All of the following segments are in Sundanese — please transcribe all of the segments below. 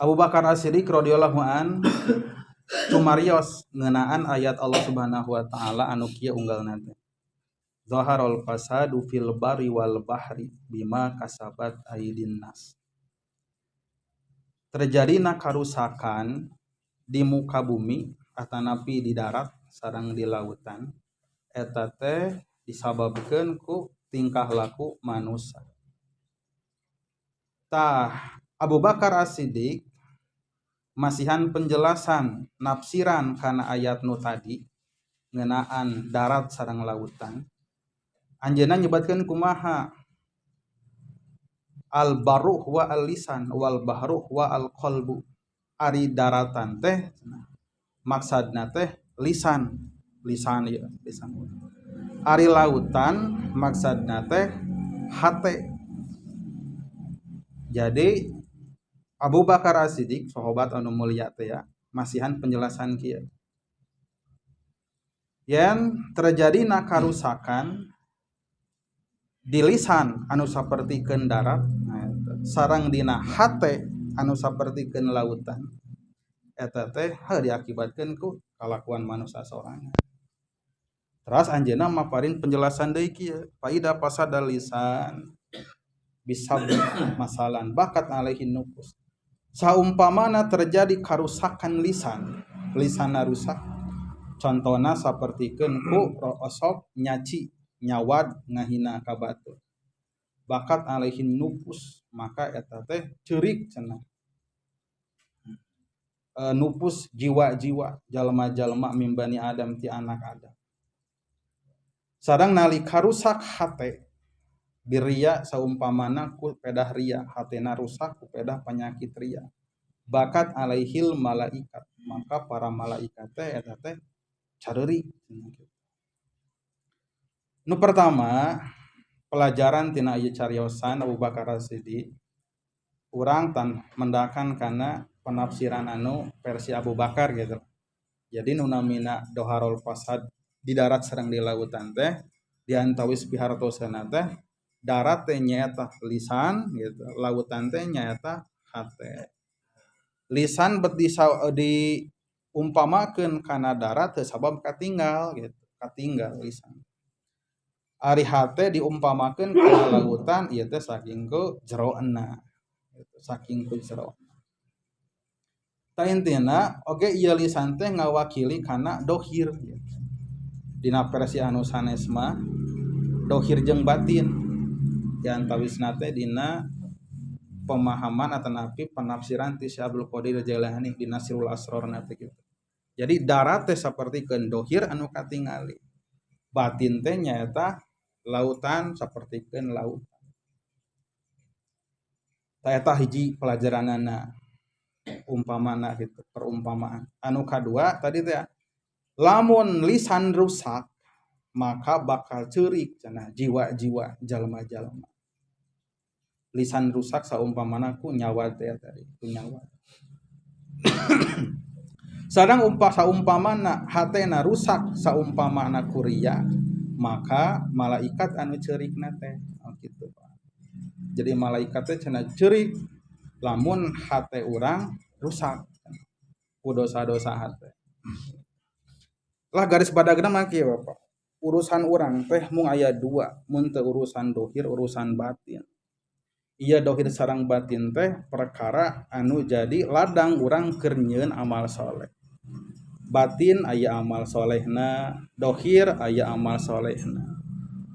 Abu Bakar As-Siddiq radhiyallahu an cumarios ngeunaan ayat Allah Subhanahu wa taala anu kieu unggalna teh. Zaharul fasadu fil barri wal bahri bima kasabat aidin nas. Terjadina karusakan di muka bumi atanapi di darat sareng di lautan eta teh disababkeun ku tingkah laku manusia. Tah, Abu Bakar As-Siddiq masihan penjelasan nafsiran kana ayat nu tadi ngeunaan darat sareng lautan. Anjeunna nyebatkeun kumaha? Al barru wa al lisan wal bahru wa al qalbu. Ari daratan teh maksadna teh lisan, lisan ieu, lisan. Ari lautan maksadna teh hate. Jadi Abu Bakar As-Siddiq sahabat anu mulia teh ya, masihan penjelasan kieu. Yen terjadi karusakan di lisan anu sapertikeun darat, nah, sareng dina hate anu sapertikeun lautan, eta teh heuh diakibatkeun ku kalakuan manusia sorangan. Terus anjeunna maparin penjelasan deui kieu, faida fasada lisan bisabbi masalan bakat alaihi nufus. Saumpamana terjadi karusakan lisan, lisanna rusak. Contona sapertikeun ku osok nyaci, nyawad ngahina ka batur. Bakat alaihi nufus, maka eta teh ceurik cenah. Nufus jiwa-jiwa jalma-jalma mimbani Adam ti anak Adam. Sareng nalika rusak hate biria saumpamana ku pedah ria, hatena rusak ku pedah penyakit ria. Bakat alaihil malaikat, maka para malaikat teh eta teh careurik. Nu pertama, pelajaran tina ieu cariosan Abu Bakar As-Siddiq, urang tan mendakan kana penafsiran anu versi Abu Bakar gitu. Jadi nu namina doharul fasad di darat sareng di lautan teh diantawis pihartosana teh darat teh nyaeta lisan gitu, lautan teh nyaeta hate. Lisan bet diumpamakeun kana darat teh sabab katinggal gitu, katinggal lisan. Ari hate diumpamakeun kana lautan ieu teh saking ku jeroena gitu, saking ku jero. Ta intina oge ieu lisan teh ngawakili kana dohir gitu. Dina versi anu sanes mah dohir jeung batin. Diantawisna teh dina pemahaman atanapi penafsiran ti Syekh Abdul Qadir Jailani dina Sirrul Asrar na teh gitu. Jadi darat teh sapertikeun dohir anu katingali. Batin teh nyaeta lautan sapertikeun lautan. Ta eta hiji pelajaranana umpamana gitu, perumpamaan. Anu kadua tadi teh lamun lisan rusak maka bakal ceurik cenah jiwa-jiwa jalma-jalma. Lisan rusak saumpamana ku nyawa teh tadi, ku nyawa. Sareng saumpamana hatena rusak saumpamana ku ria, maka malaikat anu ceurikna teh. Oh, gitu Pak. Jadi malaikat teh cenah ceurik lamun hate urang rusak ku dosa-dosa hate. Lah garis badagna mah kieu Bapak. Urusan urang teh mung aya dua, mun teu urusan dohir, urusan batin. Iya dohir sareng batin teh perkara anu jadi ladang urang keur nyieun amal soleh. Batin aya amal solehna, dohir aya amal solehna.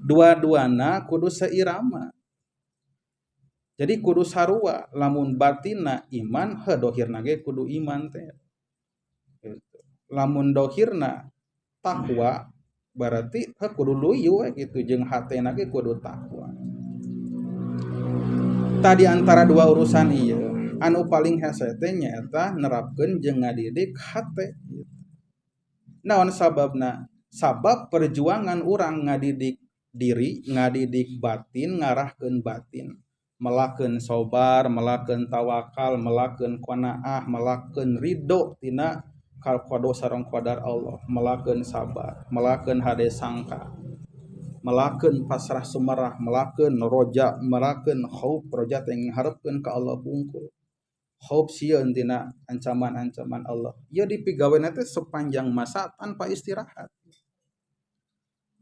Dua-duana kudu seirama. Jadi kudu sarua, lamun batinna iman, heuh dohirna ge kudu iman teh. Gitu. Lamun dohirna takwa, berarti heuh kudu luyu we gitu, jeung hatena ge kudu takwa. Tadi antara dua urusan ieu, anu paling hese teh nyaeta nerapkeun jeung ngadidik hate gitu. Naon sababna? Sabab perjuangan urang ngadidik diri, ngadidik batin, ngarahkeun batin, melakeun sobar, melakeun tawakal, melakeun qanaah, melakeun ridho tina qada sareng qadar Allah, melakeun sabar, melakeun hade sangka, melakeun pasrah sumerah, melakeun roja, melakeun khauf, roja teh ngaharepkeun ka Allah bungkul. Khauf sieun tina ancaman-ancaman Allah. Ieu dipigawena teh sepanjang masa tanpa istirahat.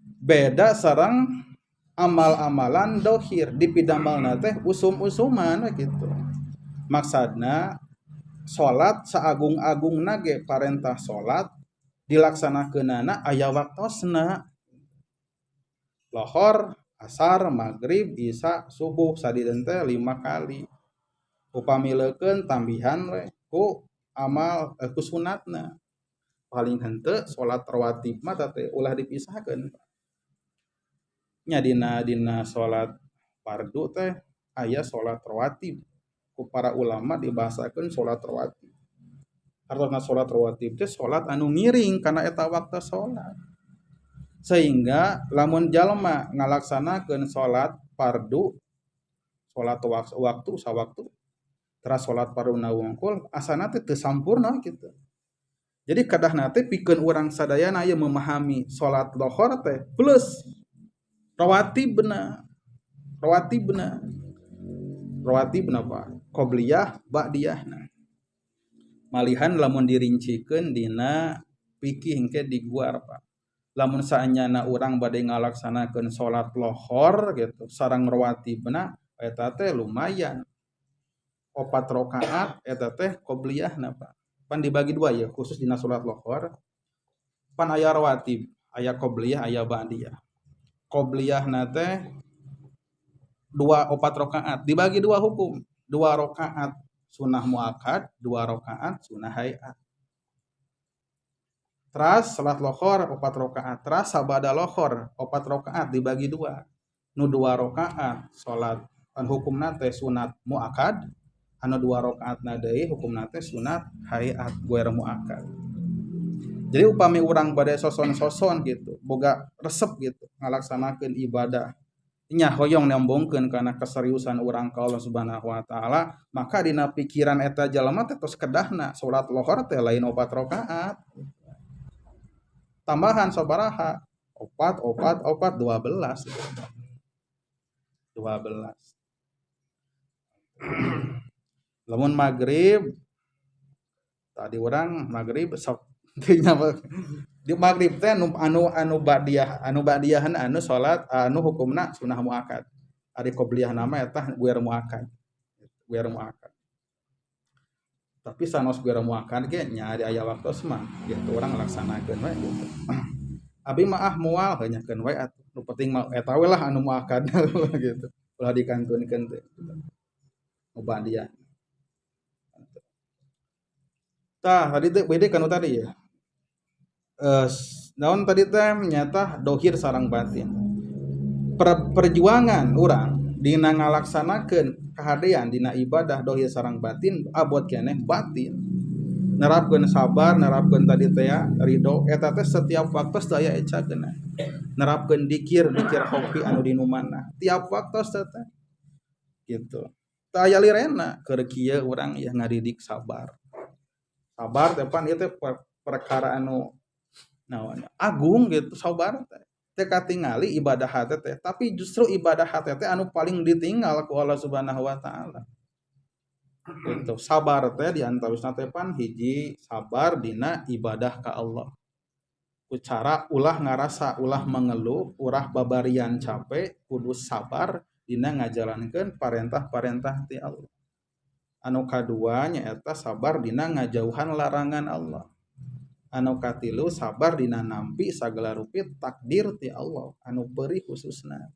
Beda sareng amal-amalan dohir dipidamelna teh usum-usuman we kitu. Maksudna salat saagung-agungna ge parentah salat dilaksanakeunana aya waktosna. Lohor, asar, maghrib, isya, subuh sadinten teh 5 kali. Upami leukeun tambihan we ku amal ku sunatna. Paling henteu salat rawatib mah teh ulah dipisahkeun. Nya dina salat fardu teh aya salat rawatib. Ku para ulama dibahasakeun salat rawatib. Artosna salat rawatib teh salat anu ngiring kana eta waktu salat. Sehingga lamun jalma ngalaksanakeun salat fardu, salat waktu sawaktu teras salat farduna wungkul asana teh teu sampurna kitu. Jadi kadahna teh pikeun urang sadayana ieu memahami salat lohor teh plus rawatibna. Rawatibna. Rawatibna apa? Qobliyah ba'diyahna. Malihan lamun dirincikeun dina fikih engke diguar Pak. Lamun saenyana urang bade ngalaksanakeun salat lohor gitu sareng rawatibna eta teh lumayan. 4 rakaat eta teh qobliyahna Pak. Pan dibagi dua ya khusus dina salat lohor. Pan aya rawatib, aya qobliyah, aya ba'diyah. Qobliyahna teh 2 4 rakaat dibagi dua hukum. 2 rakaat sunah muakkad, 2 rakaat sunah hayat. Teras salat lohor 4 rakaat, teras sabada lohor 4 rakaat dibagi dua. Nu 2 rakaat salat an hukumna teh sunat muakkad, anu 2 rakaatna deui hukumna teh sunat hayat guer muakkad. Jadi upami urang bade soson-soson gitu, boga resep gitu ngalaksanakeun ibadah nya hoyong nembongkeun kana keseriusan urang ka Allah Subhanahu wa taala, maka dina pikiran eta jalma teh tos kedahna salat lohor teh lain 4 rakaat. Tambahan sabaraha? 4 4 4 12. 12. Lamun maghrib tadi urang maghrib sok di maghrib teh anu ba'diyah, anu ba'diyahan anu salat anu hukumna sunah muakkad. Ari qobliyah nama eta guer muakkad. Guer muakkad. Tapi sanos guer muakkad ge nya ari aya waktos mah gitu urang laksanakeun we gitu. Abi mah ah moal hanyakeun we atuh. Nu penting mah eta we lah anu muakkad gitu. Ulah dikantunkeun teh. Nu ba'diyah. Tah tadi teh bede kanu tadi ya. Naon tadi teh nyata dohir sarang batin. Perjuangan urang dina ngalaksanakeun kahadean dina ibadah dohir sarang batin abot keneh batin. Nerapkeun sabar, nerapkeun tadi teh ya ridho eta teh setiap waktu daya ecakeun. Nerapkeun dikir, dikir khofi anu dinumana. Tiap waktu teh gitu. Teu aya lirena keur kieu urang ya ngadidik sabar. Sabar teh pan ieu teh perkara anu naon agung gitu sabar teh. Teh katingali ibadah hate teh, tapi justru ibadah hate teh anu paling ditinggal ku Allah Subhanahu wa taala. Gitu. Sabar teh di antawisna teh pan hiji sabar dina ibadah ka Allah. Ku cara ulah ngarasa, ulah mengeluh, ulah babarian capek, kudu sabar dina ngajalankeun parentah-parentah ti Allah. Anu kadua nyaeta sabar dina ngajauhan larangan Allah. Anu katilu sabar dina nampi sagala rupi takdir ti Allah anu perih khususna.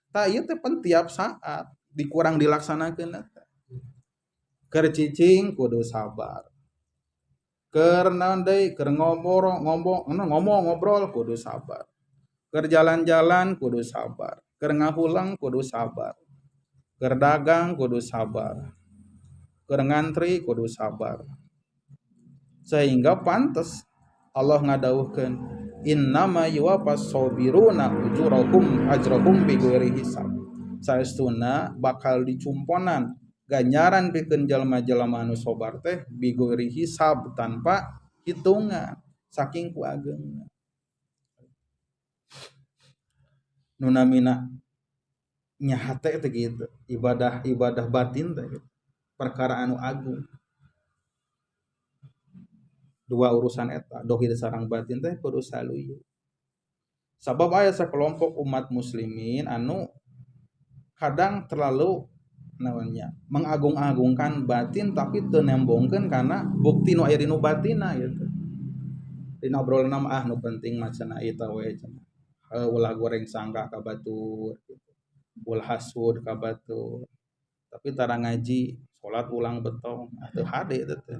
Tah ieu teh pen tiap saat dikurang dilaksanakeun teh. Keur cicing kudu sabar. Keur naon deui keur ngomong ngobrol kudu sabar. Keur jalan-jalan kudu sabar. Keur ngahulang kudu sabar. Keur dagang kudu sabar. Keur ngantri kudu sabar. Sehingga pantes Allah ngadawuhkeun innama yuwaffas sabiruna ujurahum ajrahum bighairi hisab. Saestuna bakal dicumponan ganjaran pikeun jalma-jalma anu sabar teh bighairi hisab tanpa hitungan saking ku ageungna. Nu namina nya hate teh gitu, ibadah-ibadah batin teh gitu. Perkara anu agung. Dua urusan eta, dohir sareng batin teh kudu saluyu. Sabab aya sakelompok umat muslimin anu kadang terlalu naonnya mengagung-agungkan batin tapi teu nembongkeun kana bukti nu aya dinu batinna gitu. Dina obrolan mah, ah, nu penting mah cenah ieu we cenah. Ulah goreng sangka ka batur gitu. Ulah hasud ka batur. Tapi tara ngaji, salat ulang betong, ah, teu hade eta teh.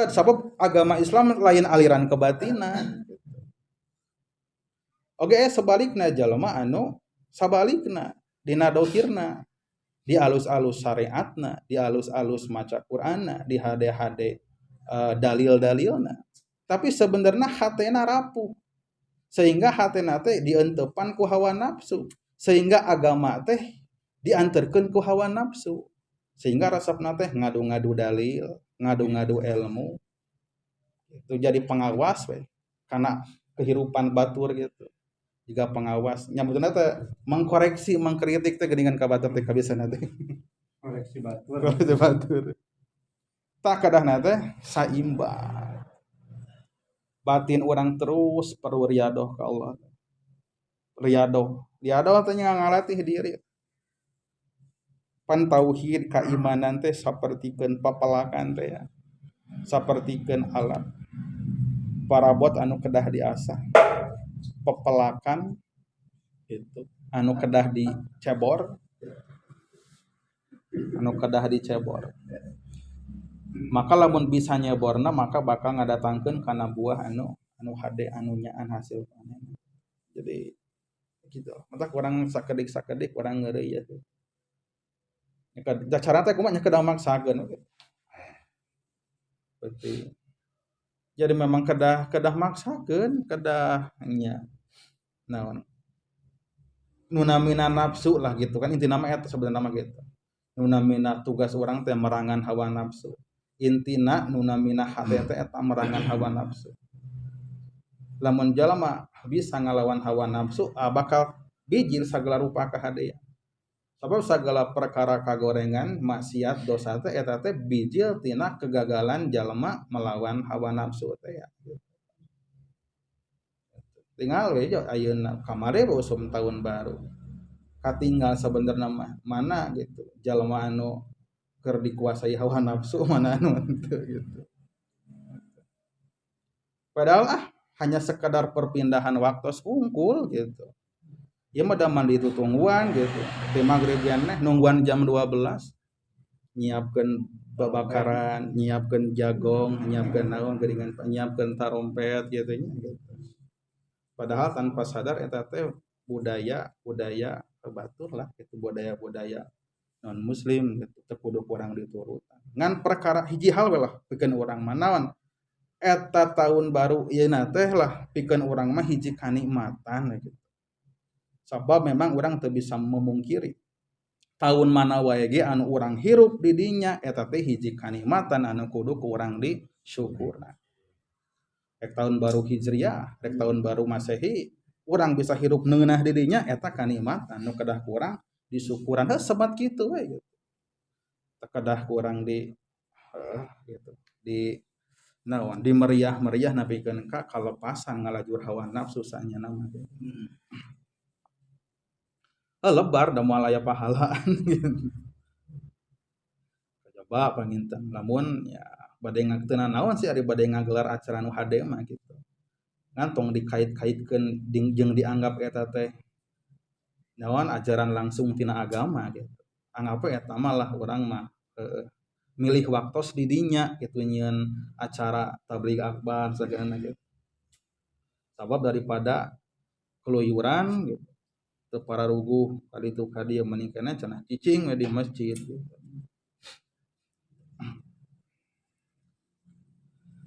Sabab agama Islam lain aliran kebatinan. Oke, sebalikna jalma anu sabalikna dina dohirna, di alus-alus syariatna, di alus-alus maca Qur'anna, di hade-hade dalil-dalilna. Tapi sebenarnya hatena rapuh. Sehingga hatena teh dientepan ku hawa nafsu, sehingga agama teh dianterkeun ku hawa nafsu. Sehingga resepna teh ngadu-ngadu dalil, ngadu-ngadu ilmu. Itu jadi pengawas we karena kehidupan batur gitu. Jika pengawas nyambutna teh mengkoreksi, mengkritik teh geuningan ka batur teh kabisana teh. Koreksi batur. Koreksi batur. Tak kadahna teh saimbang. Batin orang terus perlu riadoh ke Allah. Riadoh. Riadoh teh ngalatih diri. Pan tauhid keimanan teh sapertikeun papelakan teh ya. Sapertikeun alat. Parabot anu kedah diasah. Pepelakan itu anu kedah dicebor, anu kedah dicebor. Maka lamun bisa nyeborna maka bakal ngadatangkeun kana buah anu anu hade, anu nyaan hasil panen. Jadi gitu, mata kurang sakedik-sakedik kurang ngeri ya tuh. Da cara teh kumaha nya, kedah maksakeun. Berarti jadi memang kedah kedah maksakeun, kedah nya naon nu namina nafsu lah gitu kan. Intina mah eta sebenarnya mah gitu, nu namina tugas urang teh merangan hawa nafsu. Intina nu namina hate teh eta merangan hawa nafsu. Lamun jalma bisa ngalawan hawa nafsu, ah, bakal bijil segala rupa kahadean. Sabab segala perkara kagorengan, maksiat, dosa teh eta teh bijil tina kegagalan jalma melawan hawa nafsu teh ya. Tinggal we ayeuna, kamari usum tahun baru. Katinggal sebenarnya mah mana gitu jalma anu keur dikuasai hawa nafsu, mana anu henteu gitu. Padahal ah hanya sekadar perpindahan waktu hungkul gitu. Ieu mah da mandi tutungguan gitu. Ti magrib neh nungguan jam 12, nyiapkeun babakaran, nyiapkeun jagong, nyiapkeun naon geuningan, nyiapkeun tarompet gitu nya gitu. Padahal tanpa sadar eta teh budaya budaya batur lah gitu, budaya-budaya non muslim gitu, teu kudu kurang diturutan. Ngan perkara hiji hal we lah pikeun urang mah, naon eta tahun baru ieu teh lah, pikeun urang mah hiji kanikmatan gitu. Sabab memang urang teu bisa memungkiri tahun mana wae ge anu urang hirup di dinya eta teh hiji kanikmatan anu kudu ku urang disyukurna. Rek tahun baru Hijriah, rek tahun baru Masehi, urang bisa hirup neunah di dinya eta kanikmatan nu kedah ku urang disyukuran. Heuh, sebat kitu we gitu. Teu kedah ku urang di gitu di naon di meriah-meriah nepikeun ka kalepasan ngalajur hawa nafsu saenyana mah gitu. Lebar da moal aya pahalaan gitu. Coba panginten lamun ya bade teu naon sih ari bade ngagelar acara nu hade mah gitu. Ngan tong dikait-kaitkeun jeung dianggap eta teh naon ajaran langsung tina agama gitu. Anggap we eta mah lah urang mah milih waktos di dinya gitu nyieun acara tabligh akbar sagalana gitu. Sabab daripada keluyuran gitu, teu pararuguh ka ditu ka dieu, mending keneh cenah cicing we di masjid gitu.